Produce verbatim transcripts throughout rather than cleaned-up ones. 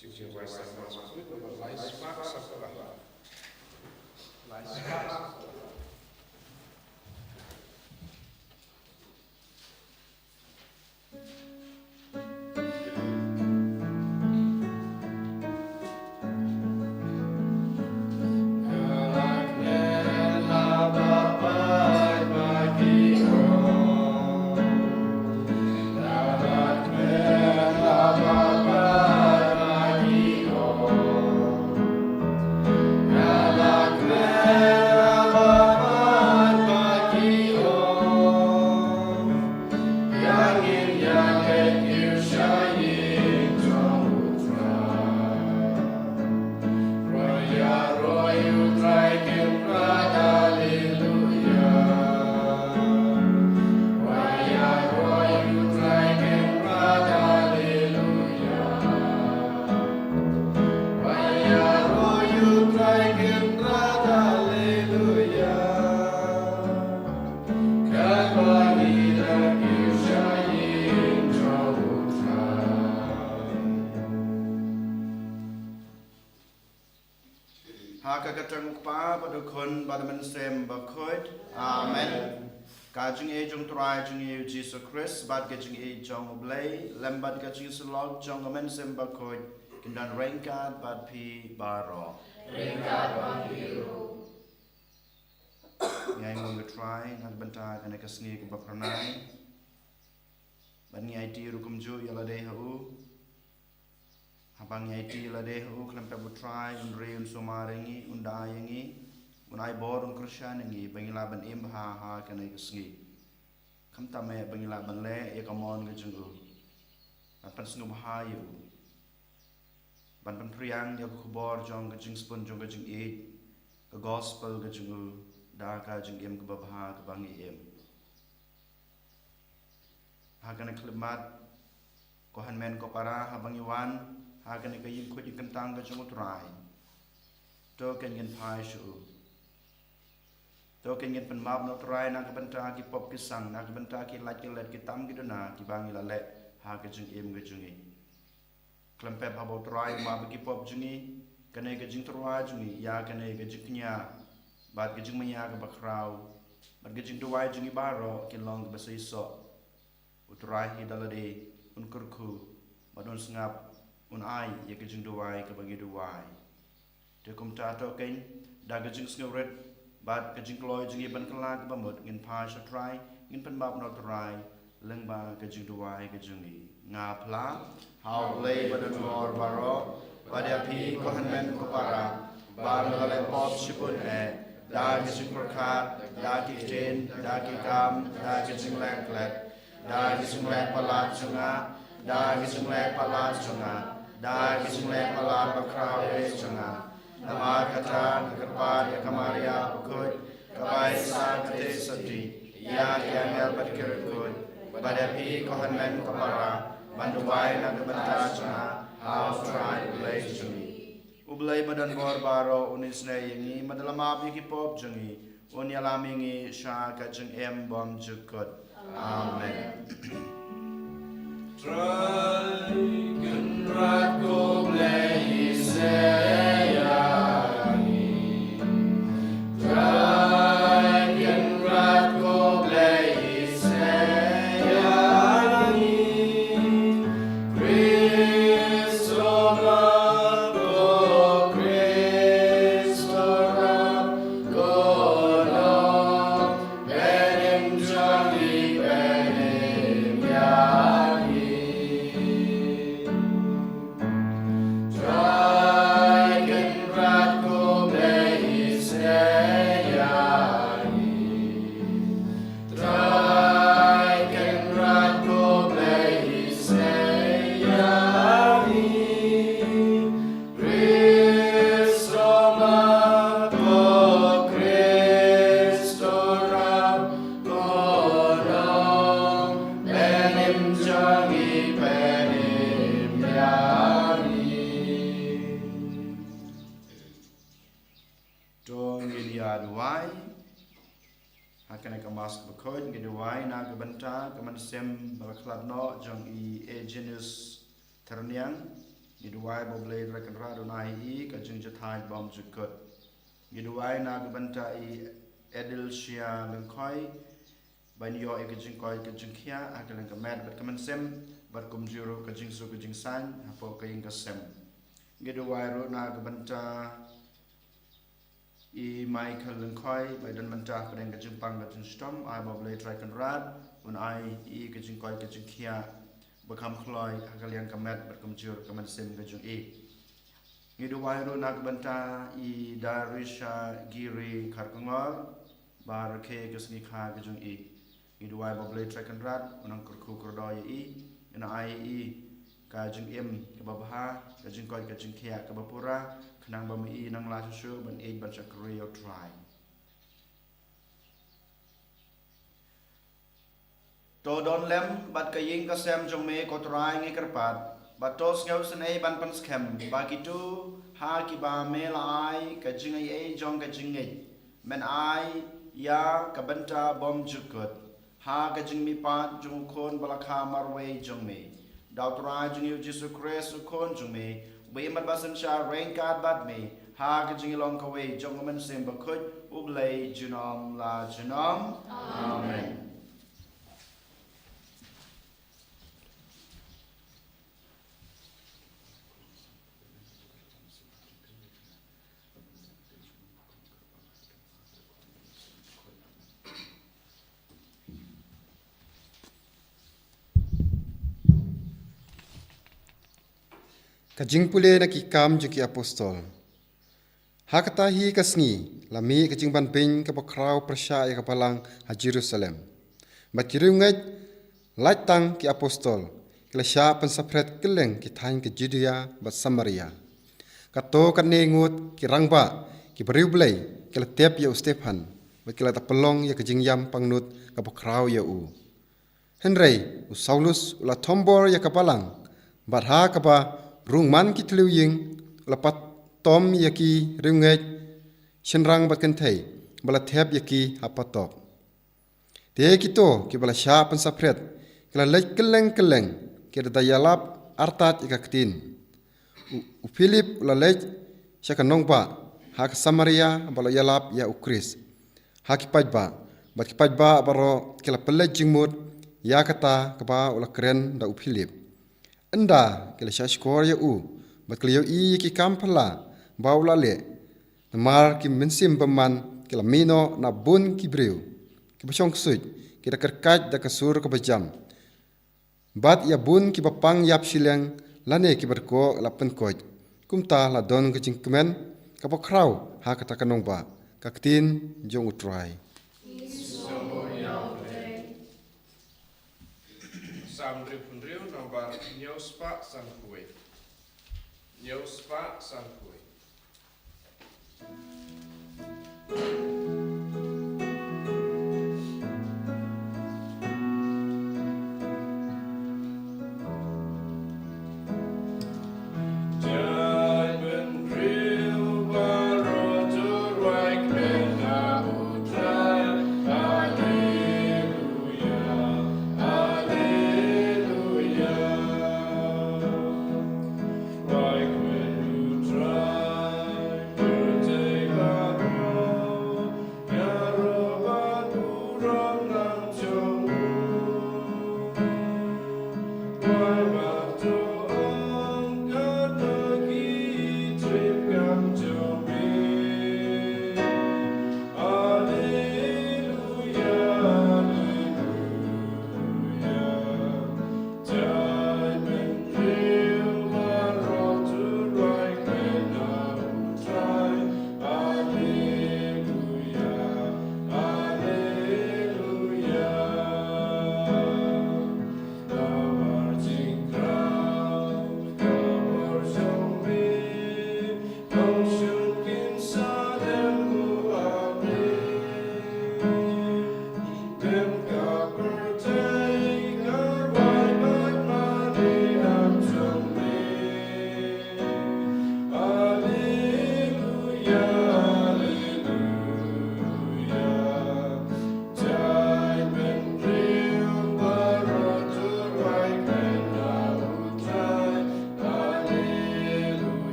Jingïasaid Mass, Mass, Mass, Mass, Mass. Ha ka kyrteng u Kpa bad u Khun bad u Mynsiem Bakhuid. Amen. Ka jingïeit jong u Trai jong ngi u Jisu Khrist bad ka jingïeit jong u Blei lem bad ka jingïasyllok jong u Mynsiem Bakhuid kin don ryngkat bad phi baroh. Ryngkat bad phi ruh. Ngi ai nguh ïa u Trai na ka bynta kane ka sngi kaba phyrnai. Bad ngi aiti ruh kumjuh ïa lade ha u. Haba ngi aiti ïa lade ha u, khlem pep u Trai un ri un sumar ïa ngi, un da ïa ngi, un ai bor, un kyrshan ïa ngi ba ngi lah ban im bha ha kane ka sngi. Khamtam eh ba ngi lah ban leh ïa ka mon ka jong u, ban pynsngewbha ïa u, ban pynphriang ïa ka khubor jong ka jingspun jong ka jingïeit, ka gospel ka jong u, da ka jingim kaba bha kaba ngi im. Ha kane ka khyllipmat, ko hynmen ko para, haba ngi wan ha kane ka ïing khuid ïing kyntang ka jong u Trai, to kein ngin phai sha u. To kein ngin pynmap na u Trai na ka bynta ki pop ki sang, na ka bynta ki lait ki let, ki tam ki duna kiba ngi la leh ha ka jingim ka jong ngi. Khlem pep haba u Trai u map ïa ki pop jong ngi, kane ka jingtyrwa jong ngi ïa kane ka jingkñia bad ka jingmaïa kaba khraw bad ka jingduwai jong ngi baroh kin long kaba seisoh. U Trai hi da lade un kyrkhu bad un sngap, un ai ïa ka jingduwai kaba ngi duwai. Te kumta to kein, da ka jingsngewrit bad ka jingkloi jong ngi ban kylla kaba mut, ngin phai sha u Trai, ngin pynmap na u Trai lyngba ka jingduwai ka jong ngi. Nga phla ha u Blei badonbor baroh, bad ïa phi ko hynmen ko para, ba nga la leh pop shibun eh, da ka jingpyrkhat, da ki ktien, da ki kam, da ka jingleh klet, da ka jingleh palat jong nga, da ka jingleh palat jong nga, da ka jingleh palat bakhraw eh jong nga. Namar kata nga kyrpad ïa ka Maria bakhuid, ka bai sa ka te sati ïa ki angel bad ki riewkhuid, bad ïa phi ko hynmen ko para, ban duwai na ka bynta jong nga ha u Trai u Blei jong ngi. U Blei badonbor baroh un isynei ïa ngi, bad da la map ïa ki pop jong ngi, un ïalam ïa ngi sha ka jingim bymjukut. Amen. Trai Kynrad ko Blei isynei ïa ngi. Trai Kynrad ko Blei isynei ïa ngi. Khrist u map, ko Khrist u rap, ko Nongpynim jong ngi, pynim ïa ngi. Trai Kynrad ko Blei isynei ïa ngi. Trai Kynrad ko Blei isynei ïa ngi. Khrist u map, ko Khrist u rap, ko Nongpynim jong ngi, pynim ïa ngi. To ngin ïa duwai. Ha kane ka Mass bakhuid ngi duwai na ka bynta ka mynsiem ba la khlad noh jong i Eugenius Thyrniang, Ngi duwai ba U Blei Trai Kynrad un ai ïa i ka jingjahthait bymjukut. Ngi duwai na ka bynta i Adelshia Lyngkhoi, ban ïoh ïa ka jingkoit ka jingkhiah ha ka liang ka met bad ka mynsiem, bad kumjuh ruh ka jingsuk ka jingsaiñ hapoh ka ïing ka sem. Ngi duwai ruh na ka bynta i Michael Lyngkhoi, ba i don mynta hapdeng ka jingpang ka jingshitom, ai ba U Blei Trai Kynrad un ai ïa i ka jingkoit ka jingkhiah ba kham khlaiñ ha ka liang ka met bad kumjuh ruh ka mynsiem ka jong i. Ngi duwai ruh na ka bynta i Darisha Giri Kharkongor, ba rakhe ka sngi kha ka jong i. Ngi duwai ba U Blei Trai Kynrad un nang kyrkhu kyrdoh ïa i, un ai ïa i ka jingim kaba bha, ka jingkoit ka jingkhiah kaba pura, khnang ba ma i nang lah shuh shuh ban ïeit ban shakri ïa U Trai. To don lem bad ka ïing ka sem jong me, ko Trai, ngi kyrpad. Bad to sngewsynei ban pynskhem ba kito ha kiba me la ai ka jingaiei jong ka jingngeit, men ai ïa ka bynta bymjukut, ha ka jingmihpat jong U Khun ba la kha marwei jong me, da U Trai jong ngi U Jisu Khrist U Khun jong me, uba im bad synshar ryngkat bad me ha ka jinglong kawei jong U Mynsiem Bakhuid, U Blei junom la junom. Amen. Ka jingpule na Ki Kam jong ki Apostol. Ha kata hi ka sngi, la mih ka jingbanbeiñ kaba khraw pyrshah ïa ka balang ha Jerusalem. Bad ki riewngeit, lait tang ki apostol, ki la shah pynsaphriang kylleng ki thaiñ ka Judea bad Samaria. Katto katne ngut ki rangbah, ki bariewblei, ki la tep ïa u Stephan, bad ki la da pynlong ïa ka jingïam pangnud kaba khraw ïa u. Hynrei u Saulus u la thombor ïa ka balang, bad ha kaba rung man ki thliew ïing, u la patom ïa ki riewngeit shynrang bad kynthei, ba la thep ïa ki ha patok. Te kito kiba la shah pynsaphriang, ki la leit kylleng kylleng, ki da ïalap artat ïa ka ktien. U, u Philip u la leit sha ka nongbah ha ka Samaria, ba la ïalap ïa U Khrist ha ki paidbah, bad ki paidbah baroh ki la pynleit jingmut ïa kata kaba u la kren da u Philip. Ynda ki la shah shkor ïa u, bad ki la ïohi ïa ki kam phylla ba u la leh, namar ki mynsiem bymman ki la mih noh na bun ki briew kiba shong ksuid, ki da kyrkhat da ka sur kaba jam. Bad ïa bun kiba pang ïap shiliang lane kiba dkoh la pynkoit. Kumta la don ka jingkmen kaba khraw ha kata ka nongbah. Ka ktien jong U Trai. Salm hynriew hynriew, nombar hynñiew spah san phew wei. Hynñiew spah san phew wei.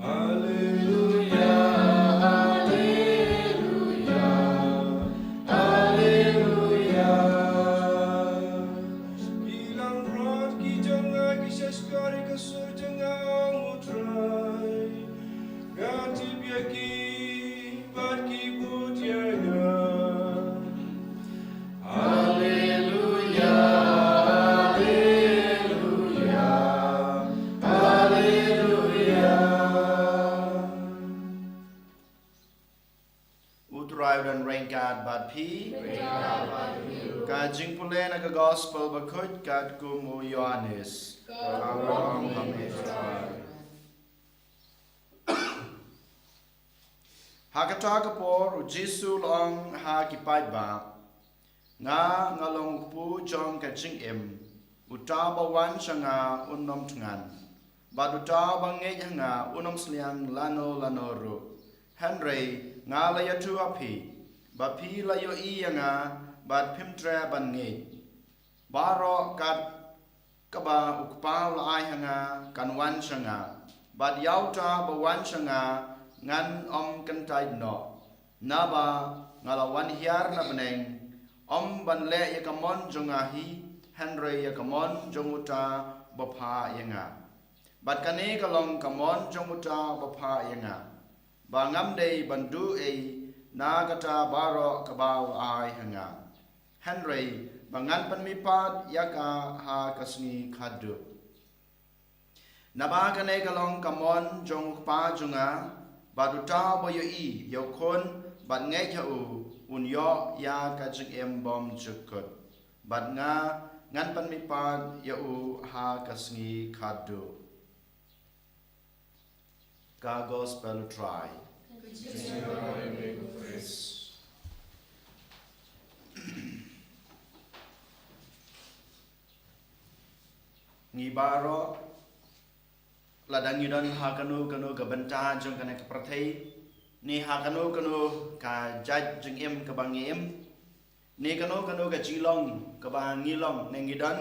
Alleluia, alleluia, alleluia. Ki langbrot ki jong nga ki shahshkar ïa ka sur jong nga, Ong U Trai. Nga tip ïa ki bad ki bud ïa nga. Alleluia, alleluia, alleluia. U Trai u don ryngkat bad phi. Ka jingpule na ka Gospel bakhuid katkum u Ïoannis. Ka burom ha me Trai. Ha kata ka por u Jisu u la ong ha ki paidbah, Nga, nga long u kpu jong ka jingim. Uta uba wan sha nga un ym thngan, bad uta uba ngeit ha nga un ym sliang lano lano ruh. Hynrei nga la ïathuh ha phi ba phi la ïohi ïa nga bad phim treh ban ngeit. Baroh kat kaba u Kpa u la ai ha nga kan wan sha nga, bad ïa uta uba wan sha nga ngan ym kyntait noh. Naba nga la wan hiar na bneng, ym ban leh ïa ka mon jong nga hi, hynrei ïa ka mon jong uta uba phah ïa nga. Bad kane ka long ka mon jong uta uba phah ïa nga, ba ngam dei ban duh ei na kata baroh kaba u la ai ha nga, hynrei ba ngan pynmihpat ïa ka ha ka sngi khatduh. Naba kane ka long ka mon jong u Kpa jong nga, bad uta uba ïohi ïa u Khun bad ngeit ha u, un ïoh ïa ka jingim bymjukut, bad nga ngan pynmihpat ïa u ha ka sngi khatduh. Ka Gospel u Trai. Ngi baroh, lada ngi don ha kano kano ka bynta jong kane ka pyrthei, ne ha kano kano ka jait jingim kaba ngi im, ne kano kano ka jinglong kaba ngi long ne ngi don,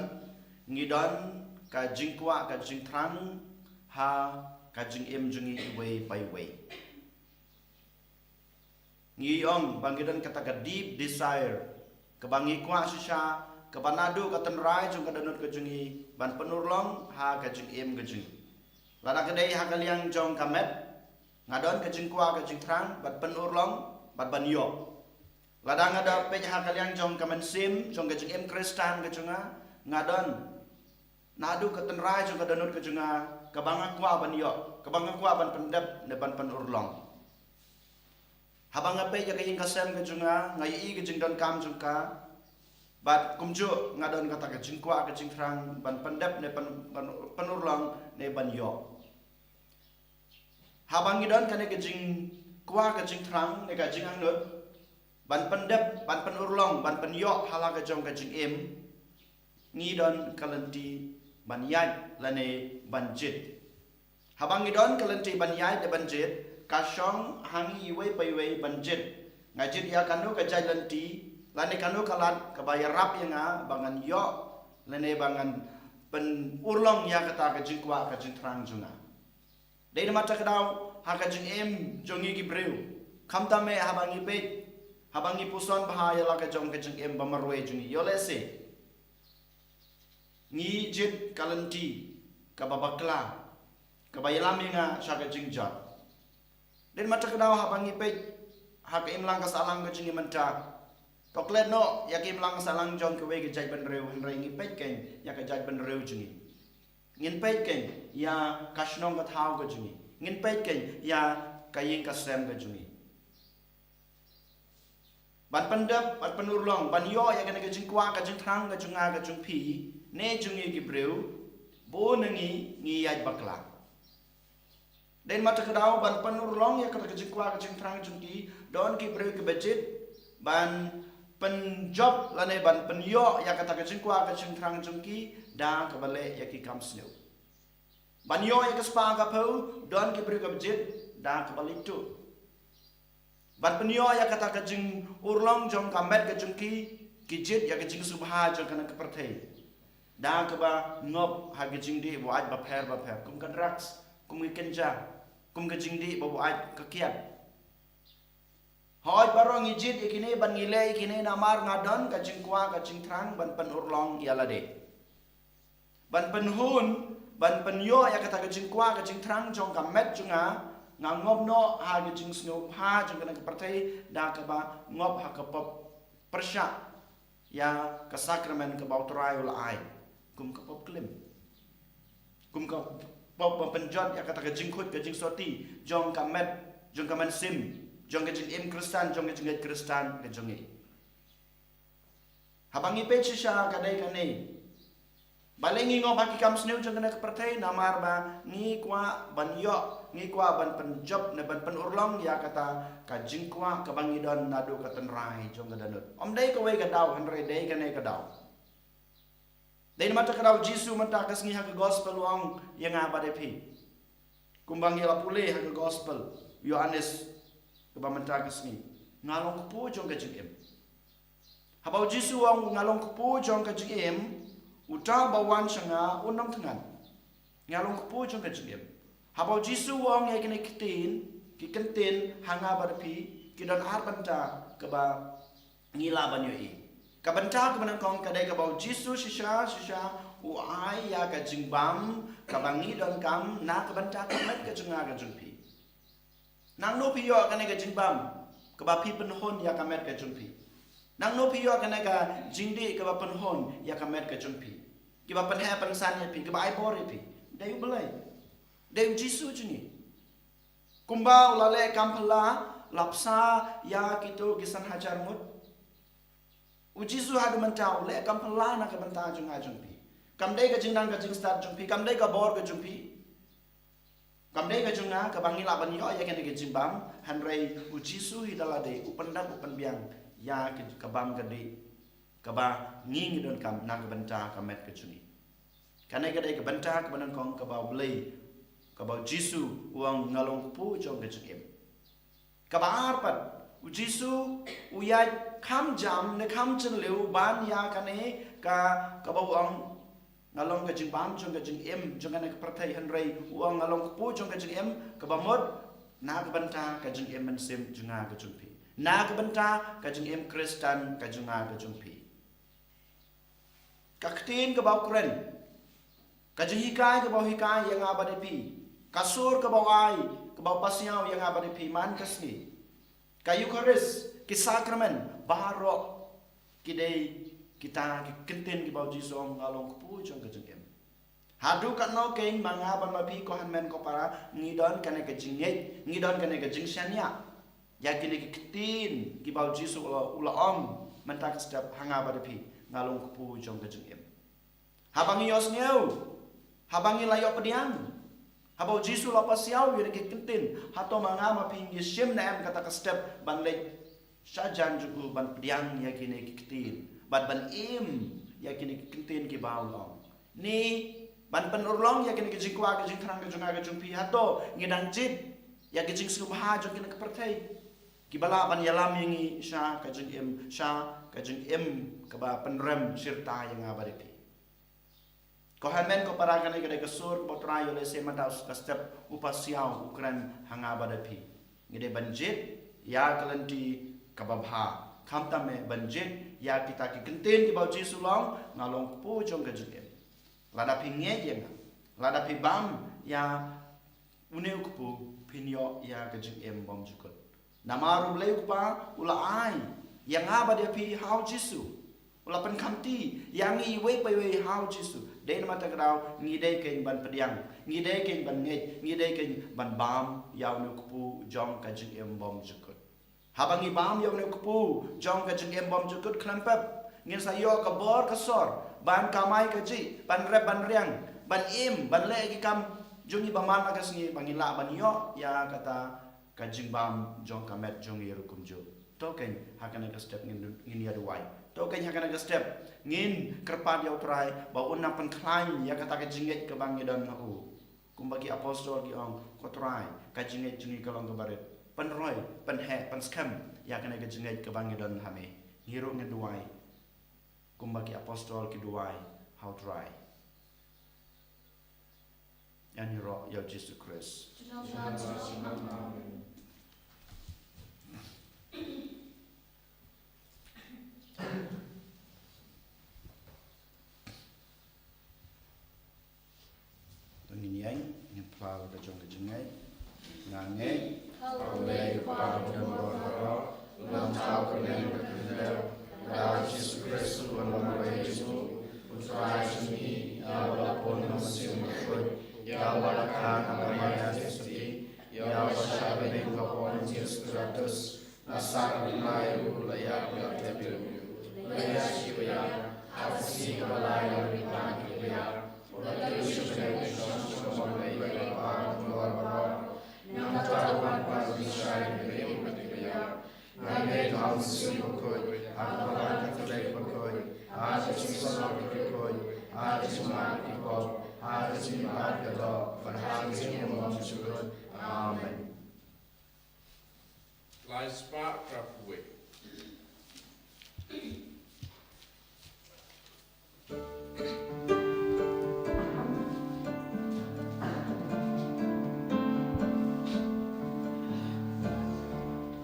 ngi don ka jingkwah ka jingthrang ha ka jingim jong ngi iwei pa iwei. Ngi ong ba ngi don kata ka deep desire, kaba ngi kwah shisha, kaba naduh ka tynrai jong ka dohnud ka jong ngi ban pynurlong ha ka jingim ka jong ngi. Lada ka dei ha ka liang jong ka met, nga don ka jingkwah ka jingthrang ban pynurlong bad ban ïoh. Lada nga da peit ha ka liang jong ka mynsiem jong ka jingim Khristan ka jong nga, nga don naduh ka tynrai jong ka dohnud ka jong nga kaba nga kwah ban ïoh, kaba nga kwah ban pyndep ne ban pynurlong. Haba nga peit ïa ka ïing ka sem ka jong nga, nga ïohi ka jingdonkam jong ka, bad kumjuh nga don kata ka jingkwah ka jingthrang ban pyndep ne pyn, ban pynurlong ne ban ïoh. Haba ngi don kane ka jingkwah ka jingthrang ne ka jingangnud ban pyndep, ban pynurlong, ban pynïoh ha la ka jong ka jingim, ngi don ka lynti ban ïaid lane ban jied. Haba ngi don ka lynti ban ïaid ne ban jied, ka shong ha ngi iwei pa iwei ban jied. Nga jied ïa kano ka jait lynti lane kano ka lad kaba ïarap ïa nga ba ngan ïoh lane ba ngan pynurlong ïa kata ka jingkwah ka jingthrang jong nga. Dei namar kata ka daw ha ka jingim jong ngi ki briew, khamtam eh haba ngi peit, haba ngi puson bha ïa la ka jong ka jingim ba marwei jong ngi, ïoh lehse ngi jied ka lynti kaba bakla, kaba ïalam ïa nga sha ka jingjot. Dei namar kata ka daw haba ngi peit ha ka imlang ka sahlang ka jong ngi mynta, to klet noh ïa ka imlang ka sahlang jong kawei ka jaitbynriew, hynrei ngi peit kein ïa ka jaitbynriew jong ngi. Ngin peit kein ïa ka shnong ka thaw ka jong ngi. Ngin peit kein ïa ka ïing ka sem ka jong ngi. Ban pyndep, ban pynurlong, ban ïoh ïa kane ka jingkwah ka jingthrang ka jong nga ka jong phi, ne jong ngi ki briew, bun na ngi ngi ïaid bakla. Dei namar kata ka daw ban pynurlong ïa kata ka jingkwah ka jingthrang jong ki, don ki briew kiba jied ban pynjop lane ban pynïoh ïa kata ka jingkwah ka jingthrang jong ki da kaba leh ïa ki kam sniew. Ban ïoh ïa ka spah ka phew, don ki briew kiba jied da kaba leit tuh. Ban pynïoh ïa kata ka jingurlong jong ka met ka jong ki, ki jied ïa ka jingsngewbha jong kane ka pyrthei da kaba ngop ha ka jingdih ba ait bapher bapher, kum ka drugs, kum ka ganja, kum ka jingdih ba ait ka kiad. Hooid, baroh ngi jied ïa kine, ban ngi leh ïa kine namar nga don ka jingkwah ka jingthrang ban pynurlong ïa lade. Ban pynhun, ban pynïoh ïa kata ka jingkwah ka jingthrang jong ka met jong nga, nga ngop noh ha ka jingsngewbha jong kane ka pyrthei da kaba ngop ha ka pop pyrshah ïa ka sakramen kaba U Trai u la ai, kum ka pop klim, kum ka pop ban pynjot ïa kata ka jingkhuid ka jingsoti jong ka met, jong ka mynsiem, jong ka jingim Khristan, jong ka jingngeit Khristan ka jong ngi. Haba ngi peit shisha ka dei kane. Balei ngi ngop ha ki kam sniew jong kane ka pyrthei? Namar ba ngi kwah ban ïoh, ngi kwah ban pynjop ne ban pynurlong ïa kata ka jingkwah kaba ngi don naduh ka tynrai jong ka dohnud. Ym dei kawei ka daw, hynrei dei kane ka daw. Dei namar kata ka daw Jisu mynta ka sngi ha ka gospel u ong ïa nga bad ïa phi, kumba ngi la pule ha ka gospel u Ïoannis kaba mynta ka sngi, nga long kpu jong ka jingim. Haba u Jisu u ong nga long kpu jong ka jingim, uta uba wan sha nga un ym thngan. Nga long kpu jong ka jingim. Haba u Jisu u ong ïa kine ki ktien, ki ktien ha nga bad phi, ki don ar bynta kaba ngi lah ban ïohi. Ka bynta kaba nyngkong ka dei kaba u Jisu shisha shisha u ai ïa ka jingbam kaba ngi donkam na ka bynta ka met ka jong nga ka jong phi. Nangno phi ïoh kane ka jingbam kaba phi pynhun ïa ka met ka jong phi? Nangno phi ïoh kane ka jingdih kaba pynhun ïa ka met ka jong phi, kiba pynheh pynsan ïa phi, kiba ai bor ïa phi? Dei U Blei. Dei u Jisu jong ngi. Kumba u la leh kam phylla, la bsa ïa kito ki san hajar ngut. U Jisu haduh mynta u leh kam phylla na ka bynta jong nga jong phi. Kam dei ka jingnang ka jingstad jong phi, kam dei ka bor ka jong phi, kam dei ka jong nga kaba ngi lah ban ïoh ïa kane ka jingbam, hynrei u Jisu hi da lade u pyndap u pynbiang ïa ka, ka bam ka dih kaba ngi ngi donkam na ka bynta ka met ka jong ngi. Kane ka dei ka bynta kaba nyngkong kaba U Blei, kaba u Jisu u ong nga long kpu jong ka jingim. Kaba ar pat, u Jisu u ïaid kham jam ne kham jylliew ban ïa kane ka, kaba u ong nga long ka jingbam jong ka jingim jong kane ka pyrthei, hynrei u ong nga long kpu jong ka jingim, kaba mut na ka bynta ka jingim mynsiem jong nga ka jong phi, na ka bynta ka jingim Khristan ka jong nga ka jong phi. Ka ktien kaba u kren, ka jinghikai kaba u hikai ïa nga bad ïa phi, ka sur kaba u ai, kaba u pasiaw ïa nga bad ïa phi man ka sngi, ka Eukharist, ki sakramen baroh, ki dei kita ki ktien kiba u Jisu u ong nga long kpu jong ka jingim. Haduh katno kein ma nga bad ma phi, ko hynmen ko para, ngi don kane ka jingngeit, ngi don kane ka jingshaniah ïa kine ki ktien kiba u Jisu u la, u la ong mynta ka step ha nga bad ïa phi, nga long kpu jong ka jingim. Haba ngi ïohsngew, haba ngi la ïoh pdiang, haba u Jisu u la pasiaw ïa kine ki ktien, hato ma nga ma phi ngi shim ne em kata ka step ban leit shajan jong u ban pdiang ïa kine ki ktien bad ban im ïa kine ki ktien kiba u la ong? Ne ban pynurlong ïa kine ki jingkwah ki jingthrang ka jong nga ka jong phi, hato ngi dang jied ïa ki jingsngewbha jong kine ki pyrthei kiba lah ban ïalam ïa ngi sha ka jingim, sha ka jingim kaba pynrem shirta ïa nga bad ïa phi? Ko hynmen ko para, kane ka dei ka sur kaba u Trai u la leh sha mynta ka step, u pasiaw, u kren ha nga bad ïa phi. Ngi dei ban jied ïa ka lynti kaba bha, khamtam eh ban jied ïa kita ki ktien kiba u Jisu u la ong nga long kpu jong ka jingim. Lada phi ngeit ïa nga, lada phi bam ïa une u kpu, phin ïoh ïa ka jingim bymjukut. Namar U Blei U Kpa u la ai ïa nga bad ïa phi ha U Jisu. U la pynkhamti ïa ngi iwei pa iwei ha U Jisu. Dei namar kata ka daw ngi dei kein ban pdiang, ngi dei kein ban ngeit, ngi dei kein ban bam ïa une u kpu jong ka jingim bymjukut. Haba ngi bam ïa une u kpu jong ka jingim bymjukut khlem pep, ngin sa ïoh ka bor ka sor ban kamai kajih, ban rep ban riang, ban im, ban leh ki kam jong ngi ba man la ka sngi, ba ngin lah ban ïoh ïa kata ka jingbam jong ka met jong ngi ruh kumjuh. To kein ha kane ka step ngin, ngin ïa duwai. To kein ha kane ka step ngin kyrpad ïa U Trai ba un nang pynkhlaiñ ïa kata ka jingngeit kaba ngi don ha u. Kumba ki apostol ki ong, ko Trai, ka jingngeit jong ngi ka long kaba rit. Pynroi, pynheh, pynskhem ïa kane ka jingngeit kaba ngi don ha me. Ngi ruh ngin duwai kumba ki apostol ki duwai ha U Trai. Ïa ngi ruh ïa U Jisu Khrist. To ngin ïeng, ngin phla la ka jong ka jingngeit. Nga ngeit ha U Blei U Kpa badonbor baroh, u la thaw kylleng bad kyndep, da U Jisu Khrist u nongpynïaid jong u, U Trai jong ngi, ïa uba la pun na u Mynsiem Bakhuid, ïa uba la kha na ka Maria Theisotti, ïa uba shah beiñ ha u Pontius Pilatus, la sah na u tymmen, la ïap, la tep, la ïasyllok, ha ka sngi kaba lai na ka bynta ki ba ïap, la kiew sha bneng, la shong sha ka bor kaba badonbor baroh. Nangta u wan pat ban shai ïa ki ba ïap. Nga ngeit ha u Mynsiem Bakhuid, ha ka Balang Katholik bakhuid, ha ka jingsynshar bakhuid, ha ka jingmap ki pop, ha ka jingmihpat ka doh, bad ha ka jingim bymjukut. Amen. Lai spah phra phew wei.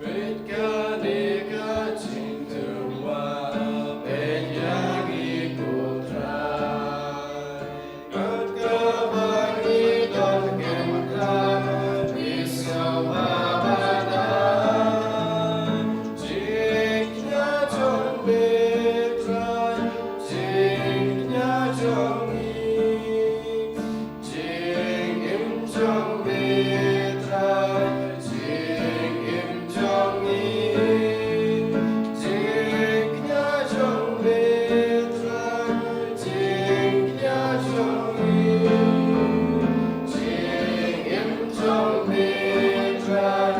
Peit kane ka jingtyrwa, peit ïa ngi ko Trai. Kat kaba ngi don khyndiat, ngi sngewbha ban ai jingkñia jong me Trai, jingkñia jong ngi. Jingim jong me Trai, jingim jong ngi. Jingkñia jong me Trai, jingkñia jong ngi. Jingim jong me Trai,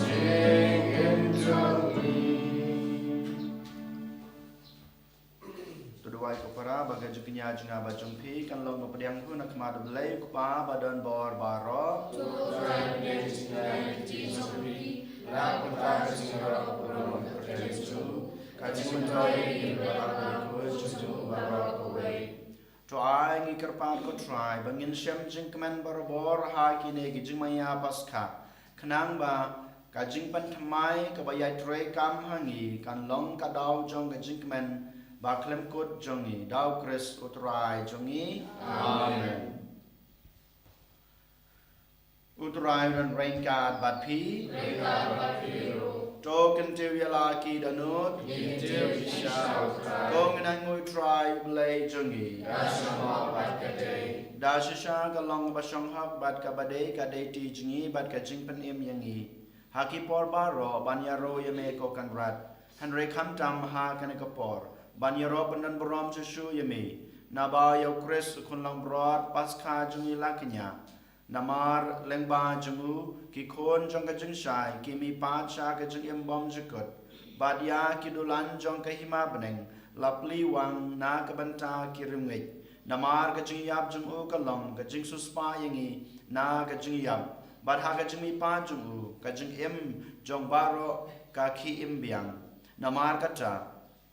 jingim jong ngi. To duwai ko para, ba ka jingkñia jong nga bad jong phi kan long ba pdiang ha khmat U Blei U Kpa badonbor baroh. To Trai, pdiang jingkñia jong phi, la kumta ka jingïaroh ka pulung ka pyrthei jong u, ka jingmyntoi ïa ngi bad ïa ka jingkhuid jong u baroh kawei. To ai ngi kyrpad ko Trai ba ngin shem jingkmen barabor ha kine ki jingmaïa Paskha, khnang ba ka jingpynthymmai kaba ïaid treikam ha ngi kan long ka daw jong ka jingkmen ba khlem kut jong ngi, da U Khrist U Trai jong ngi. Amen. U Trai un ryngkat bad phi. Ryngkat bad phi ruh. To kyntiew ïa la ki dohnud. Ngi kyntiew shisha ïa U Trai. To ngin ainguh ïa U Trai U Blei jong ngi. Ka shong hok bad ka dei. Da shisha ka long kaba shong hok bad kaba dei, ka dei ti jong ngi bad ka jingpynim ïa ngi. Ha ki por baroh ban ïaroh ïa me ko Kynrad, hynrei khamtam ha kane ka por ban ïaroh pyndonburom shuh shuh ïa me. Naba ïa u Khrist u khun langbrot Paskha jong ngi la kñia. Namar lyngba jong u ki khun jong ka jingshai ki mihpat sha ka jingim bym jukut, bad ïa ki dulan jong ka hima bneng la plie wang na ka bynta ki riewngeit. Namar ka jingïap jong u ka long ka jingsiewspah ïa ngi na ka jingïap, bad ha ka jingmihpat jong u ka jingim jong baroh ka khie im biang. Namar kata,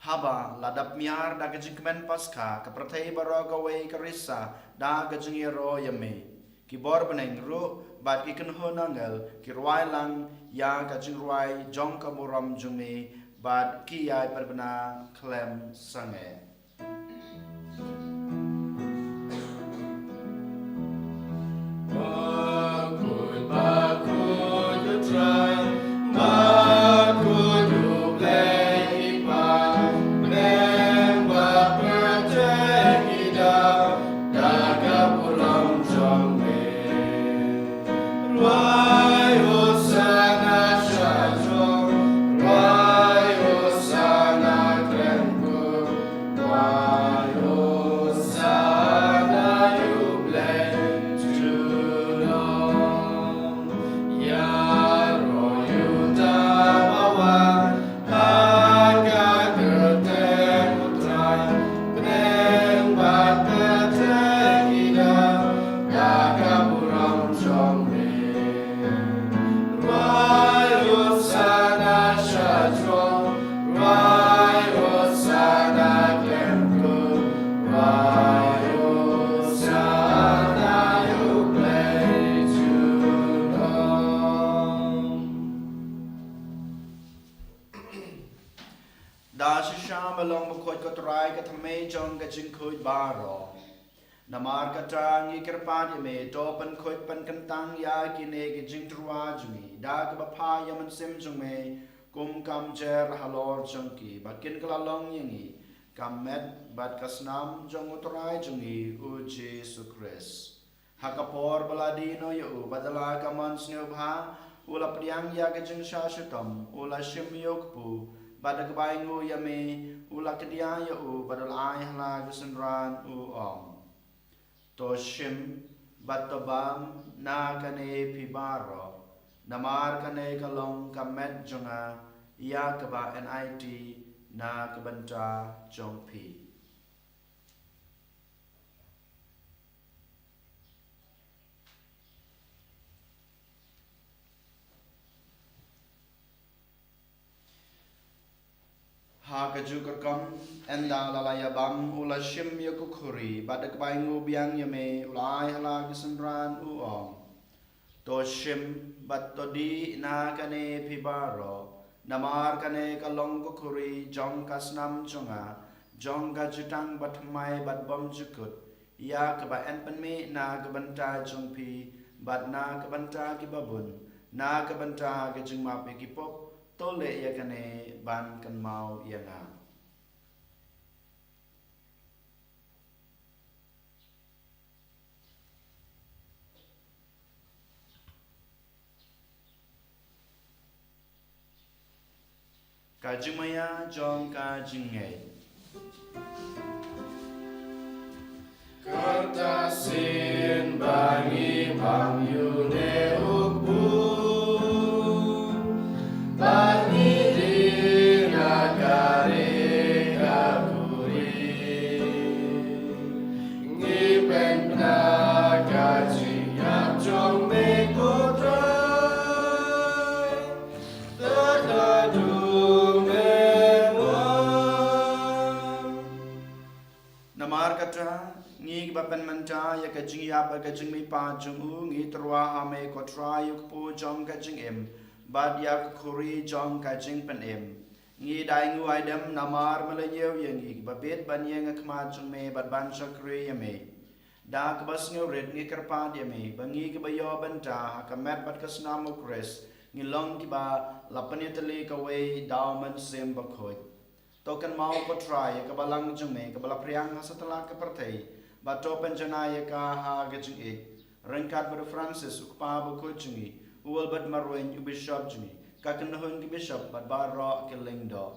haba la dap miar da ka jingkmen Paskha, ka pyrthei baroh kawei ka risa da ka jingïaroh ïa me. Ki bor bneng ruh bad ki kynhun angel ki rwai lang ïa ka jingrwai jong ka burom jong me, bad ki ïai pynbna khlem sangeh. Da shisha me long bakhuid ko Trai, ka thymmei jong ka jingkhuid baroh. Namar kata ngi kyrpad ïa me, to pynkhuid pynkyntang ïa kine ki jingtyrwa jong ngi da kaba phah ïa u Mynsiem jong me, kum ka mjer halor jong ki, ba kin kylla long ïa ngi ka met bad ka snam jong u Trai jong ngi u Jisu Khrist. Ha ka por ba la die noh ïa u bad da la ka mon sngewbha, u la pdiang ïa ka jingshah shitom, u la shim ïa u kpu, bad da kaba ainguh ïa me, u la kdiah ïa u bad u la ai ha la ka synran, u ong: To shim bad to bam na kane phi baroh, namar kane ka long ka met jong nga, ïa kaba yn aiti na ka bynta jong phi. Ha kajuh ka rukom, ynda la la ïa bam, u la shim ïa ka khuri, bad da kaba ainguh biang ïa me, u la ai ha la ka synran, u ong: To shim bad to dih na kane phi baroh, namar kane ka long ka khuri jong ka snam jong nga, jong ka jutang bathymmai bad bymjukut, ïa kaba yn pynmih na ka bynta jong phi bad na ka bynta kiba bun, na ka bynta ka jingmap ïa ki pop. To leh ïa kane ban kynmaw ïa nga. Ka jingmaïa jong ka jingngeit. Kata shisien ba ngi bam ïa une u kpu, ba ngi dih na kane ka khuri, ngi pynbna ka jingïap jong me, ko Trai. Namar kata, ngi kiba pynmynta ïa ka jingïap bad ka jingmihpat jong u, ngi tyrwa ha me, ko Trai, ïa u kpu jong ka jingim bad ïa ka khuri jong ka jingpynim. Ngi da ainguh aidem namar me la ñiew ïa ngi kiba bit ban ïeng ha khmat jong me bad ban shakri ïa me. Da kaba sngewrit ngi kyrpad ïa me ba ngi kiba ïoh bynta ha ka met bad ka snam u Khrist, ngi long kiba la pynïatylli kawei da u Mynsiem Bakhuid. To kynmaw, ko Trai, ïa ka balang jong me kaba la phriang ha satlak ka pyrthei, bad to pynjanai ïa ka ha ka jingïeit, ryngkat bad u Francis u kpa bakhuid jong ngi, u Albert Marwein u bishop jong ngi, ka kynhun ki bishop bad baroh ki lyngdoh.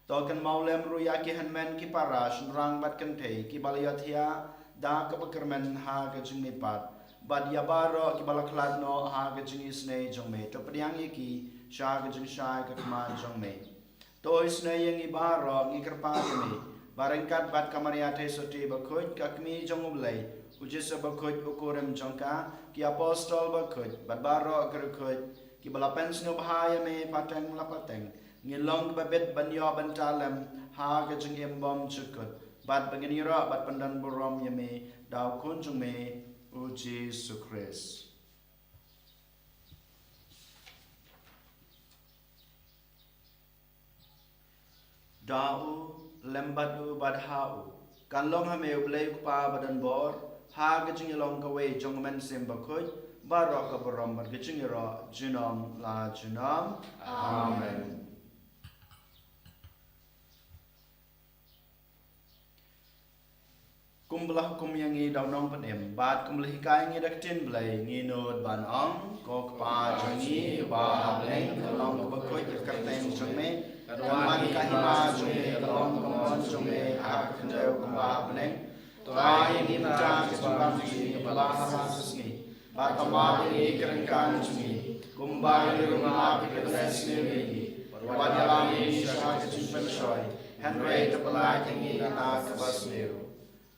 To kynmaw lem ruh ïa ki hynmen ki para shynrang bad kynthei kiba la ïohthiah da kaba kyrmen ha ka jingmihpat, bad ïa baroh kiba la khlad noh ha ka jingisynei jong me. To pdiang ïa ki sha ka jingshai ka khmat jong me. To isynei ïa ngi baroh, ngi kyrpad ïa me, ba ryngkat bad ka Maria Theisotti bakhuid, ka kmie jong U Blei, U Jisu bakhuid, u kurim jong ka, ki apostol bakhuid, bad baroh ki riewkhuid kiba la pynsngewbha ïa me pateng la pateng, ngin long kiba bit ban ïoh bynta lem ha ka jingim bymjukut, bad ba ngin ïaroh bad pyndonburom ïa me da U Khun jong me, U Jisu Khrist. Da u, lem bad u, bad ha u, kan long ha me U Blei U Kpa badonbor, ha ka jingïalong kawei jong U Mynsiem Bakhuid, baroh ka burom bad ka jingïaroh junom la junom. Amen. Kumba la hukum ïa ngi da u Nongpynim, bad kumba la hikai ïa ngi da ka ktien Blei, ngi nud ban ong: Ko Kpa jong ngi uba ha bneng, ka long kaba khuid ka kyrteng jong me, kan wan ka hima jong me, ka long ka mon jong me ha ka khyndew kumba ha bneng. To ai ïa ngi mynta ka jingbam jong ngi kaba ha ka sngi, bad to map ïa ngi ki ryngkat jong ngi, kumba ngi ruh ngi map ïa ki ba sniew ïa ngi, bad wat ïalam ïa ngi sha ka jingpynshoi, hynrei to pynlait ïa ngi na kaba sniew.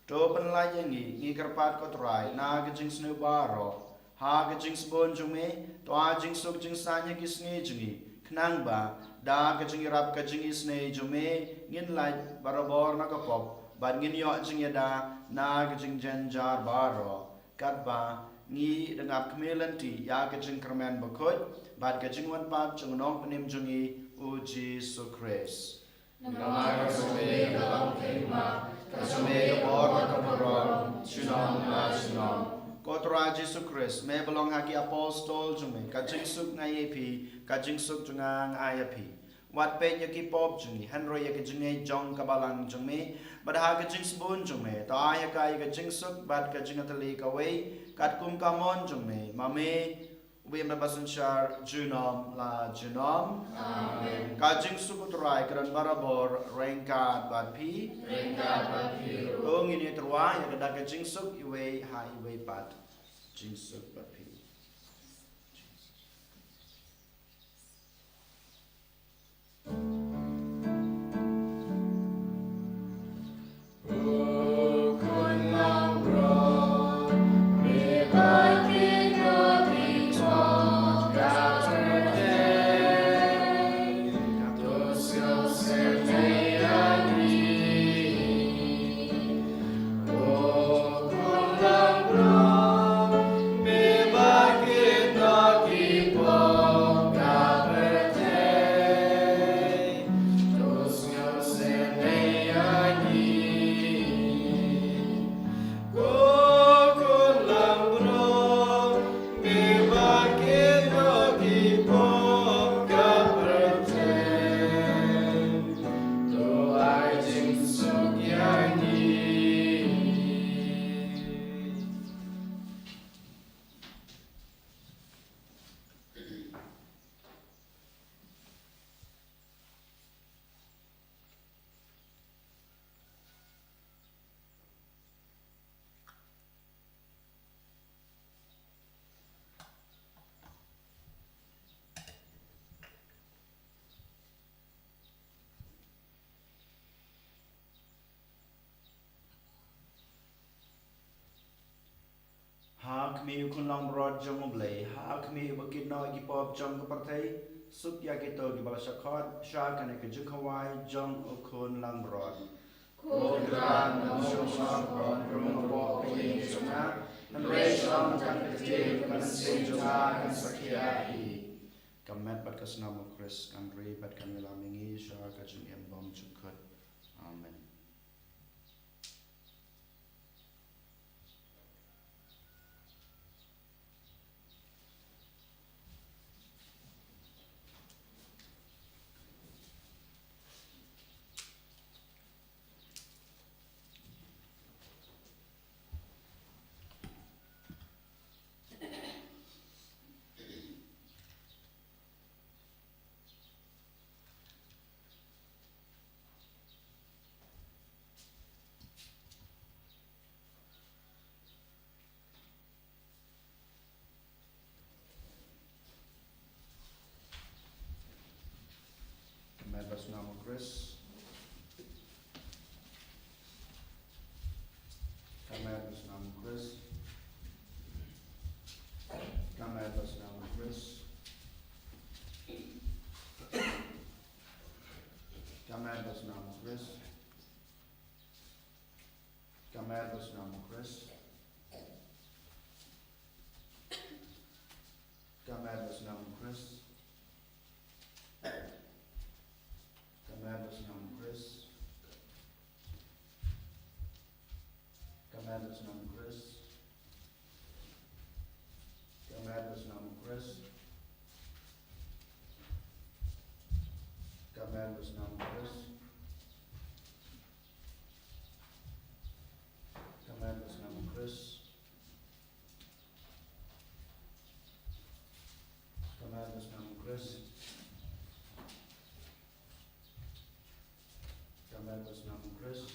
To pynlait ïa ngi, ngi kyrpad ko Trai, na ka jingsniew baroh, ha ka jingsbun jong me, to ai jingsuk jingsaiñ ha ki sngi jong ngi, khnang ba da ka jingïarap ka jingisynei jong me, ngin lait barabor na ka pop, bad ngin ïoh jingïada na ka jingjynjar baroh, katba ngi dang ap khmih lynti ïa ka jingkyrmen bakhuid bad ka jingwan pat jong u Nongpynim jong ngi, U Jisu Khrist. Namar ka jong me ka long ka hima, ka jong me ka bor bad ka burom, junom la junom. Ko Trai Jisu Khrist, me ba la ong ha ki apostol jong me: Ka jingsuk nga ai ïa phi, ka jingsuk jong nga nga ai ïa phi. Wat peit ïa ki pop jong ngi, hynrei ïa ka jingngeit jong ka balang jong me, bad ha ka jingsbun jong me, to ai ha ka ïa ka jingsuk bad ka jingïatylli kawei, katkum ka mon jong me, ma me, uba im bad ba synshar junom la junom. Amen. Ka jingsuk U Trai ka don barabor ryngkat bad phi. Ryngkat bad phi ruh. To ngin ïatyrwa ïa ka da ka jingsuk iwei ha iwei pat. Jingsuk bad phi. Ha khmih U Khun langbrot jong U Blei, ha khmih uba kit noh ïa ki pop jong ka pyrthei, suk ïa kito kiba la shah khot sha kane ka jingkhawai jong U Khun langbrot. Ko Trai, ngan shong shong, ngan rung hapoh ka ïing jong nga, hynrei shong tang ka ktien, ka mynsiem jong nga kan sa khia hi. Ka met bad ka snam U Khrist kan ri bad kan ïalam ïa ngi sha ka jingim bymjukut. Amen. Khrist. Ka met bad snam u Khrist. Ka met bad snam u Khrist. Ka met bad snam u Khrist. Ka met bad snam u Khrist. Ka met bad snam u Khrist. Ka met bad snam u Khrist. Ka met bad snam u Khrist. Ka met bad snam u Khrist. Ka met bad snam u Khrist. Ka met bad snam u Khrist. Ka met bad snam u Khrist. Ka met bad snam u Khrist.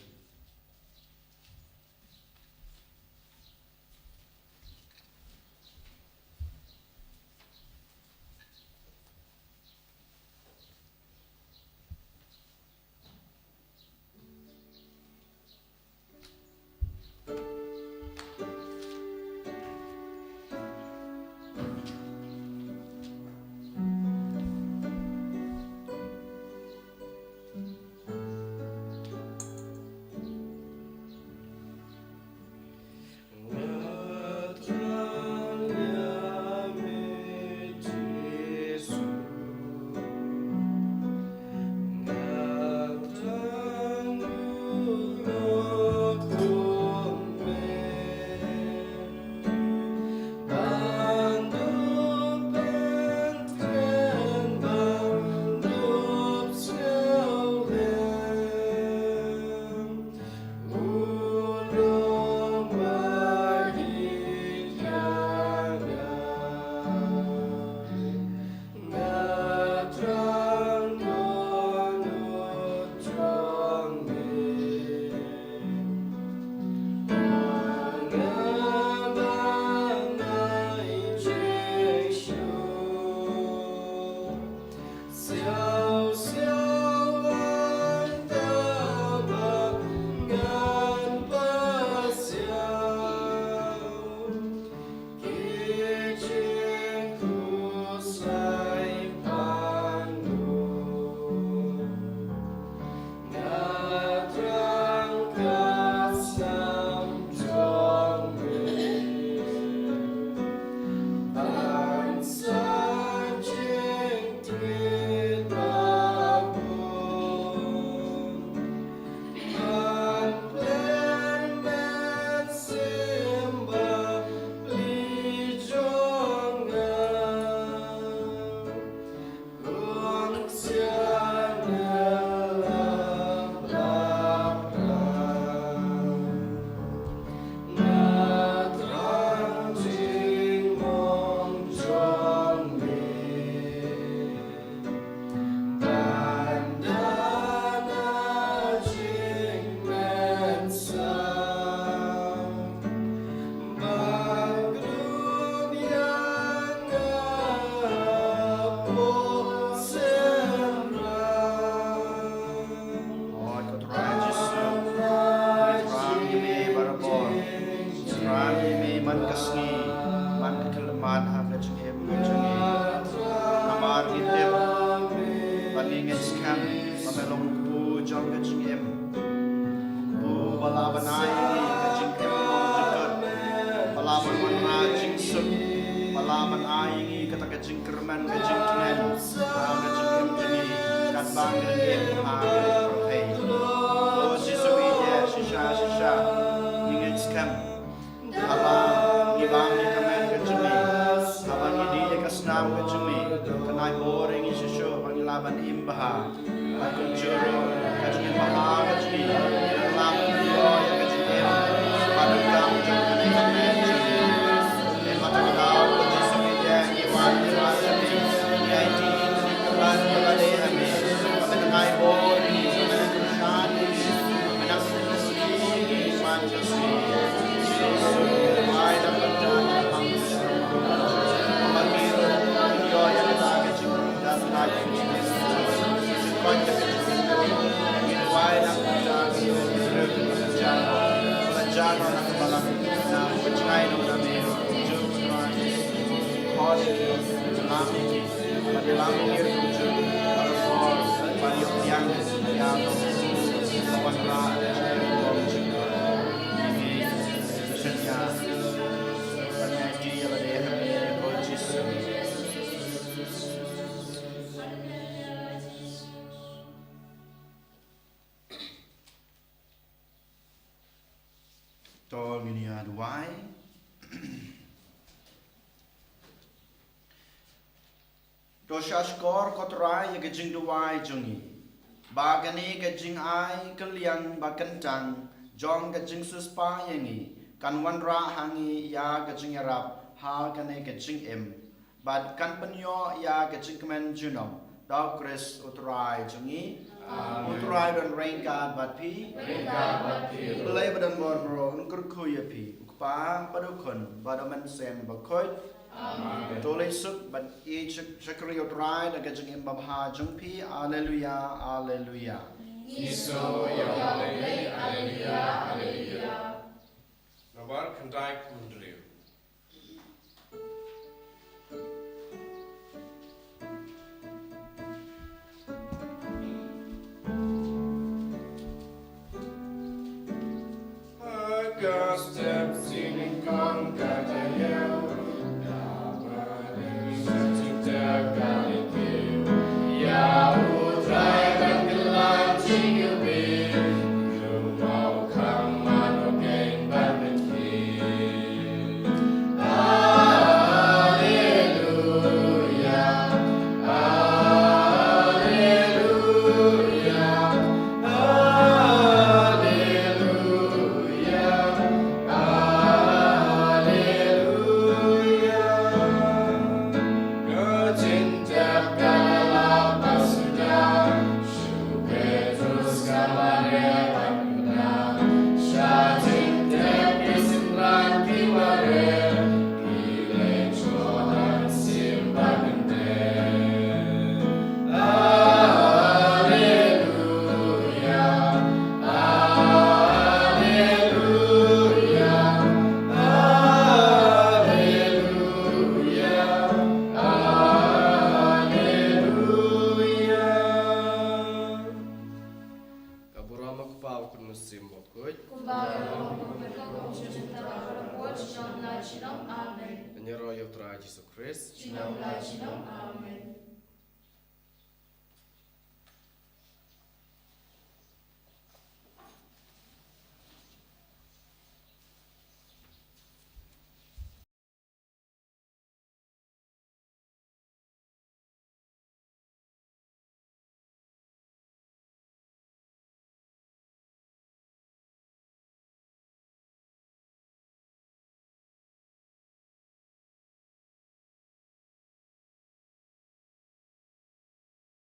Oi, ko Trai Jisu, ngi thrang ïa me barabor. Ngi thrang ïa me man ka sngi, man ka khyllipmat ha ka jingim ka jong ngi. Namar ngi tip ba ngi ngeit skhem ba me long u kpu jong ka jingim. U kpu ba la ban ai ïa ngi ka jingim kaba jylliew, ba la ban wanrah jingsuk, ba la ban ai ïa ngi kata ka jingkyrmen, ka jingkmen ha ka jingim jong ngi, katba ngi im ha ka pyrthei. O Jisu, ngi ïeit shisha shisha, ngi ngeit skhem. Haba ngi bam ïa ka met ka jong me, haba ngi dih ïa ka snam ka jong me, kan ai bor ïa ngi shuh shuh ba ngin lah ban im bha. Bad kumjuh ruh ka jingim bha ka jong me, kan lah ban ïoh ïa ka jingim bad ka kam jong kane ka met jong me. Te mynta ka daw ko Jisu, ngi ïeit, ngi wan, ngi wan ïa me, ngi aiti, ngi kyrpad ïa lade ïa me. Ba me ai bor ïa ngi, ba me kyrshan ïa ngi, ba me To ngin ïa duwai. To shahshkor ko Trai ïa ka jingduwai jong ngi, ba kane ka jingai kylliang ba kyntang jong ka jingsiewspah ïa ngi kan wanrah ha ngi ïa ka jingïarap ha kane ka jingim, bad kan pynïoh ïa ka jingkmen junom. Da u Khrist u Trai jong ngi. Amen. U Trai don ryngkat bad phi. Ryngkat bad phi. Blei ba don bor baroh un kyrkhu ïa phi, u Kpa bad u Khun bad u Mynsiem Bakhuid. Amen. To leit suk bad ïeit shak-, shakri ïa u Trai da ka jingim babha jong phi. Alleluia, alleluia. Ïasoh ïa u Blei, alleluia, alleluia. Nambar khyndai phew hynriew. Ka burom u Kpa, u Khun, u Mynsiem Bakhuid. Kumba ka burom u Kpa, u Khun, u Mynsiem Bakhuid, junom la junom. Amen. Ngi ïaroh ïa u Trai Jisu Khrist. Junom la junom. Amen.